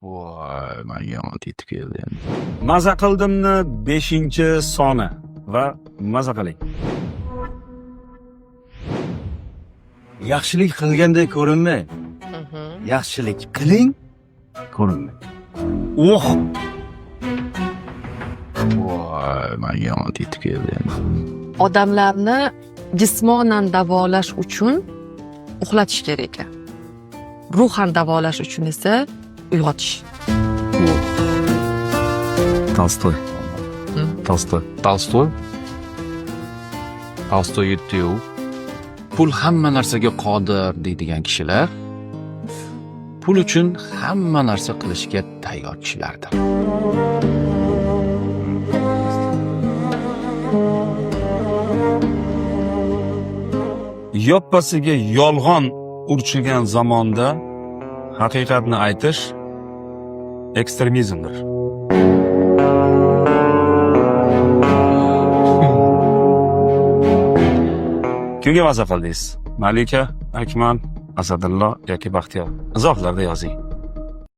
Voy, manga yomon yetib keldi endi. Maza qildimni 5-soni va maza qiling. Yaxshilik qilgandek ko'rinmang. Yaxshilik qiling, ko'rinmang. Oh! Voy, manga yomon yetib keldi endi. Odamlarni jismonan davolash uchun uxlatish kerak ekan. Ruhan davolash uchun esa uyg'otish. Tolstoy. Tolstoy. Tolstoy. Tolstoy aytdi-yu, pul hamma narsaga qodir deydigan kishilar pul uchun hamma narsa qilishga tayyor kishilardir. Yoppasiga yolg'on urchigan zamonda haqiqatni aytish ekstremizmdir. Kimga maza qildingiz? Malika, Akmal, Asadillo yoki Baxtiyor? Izohlarda yozing.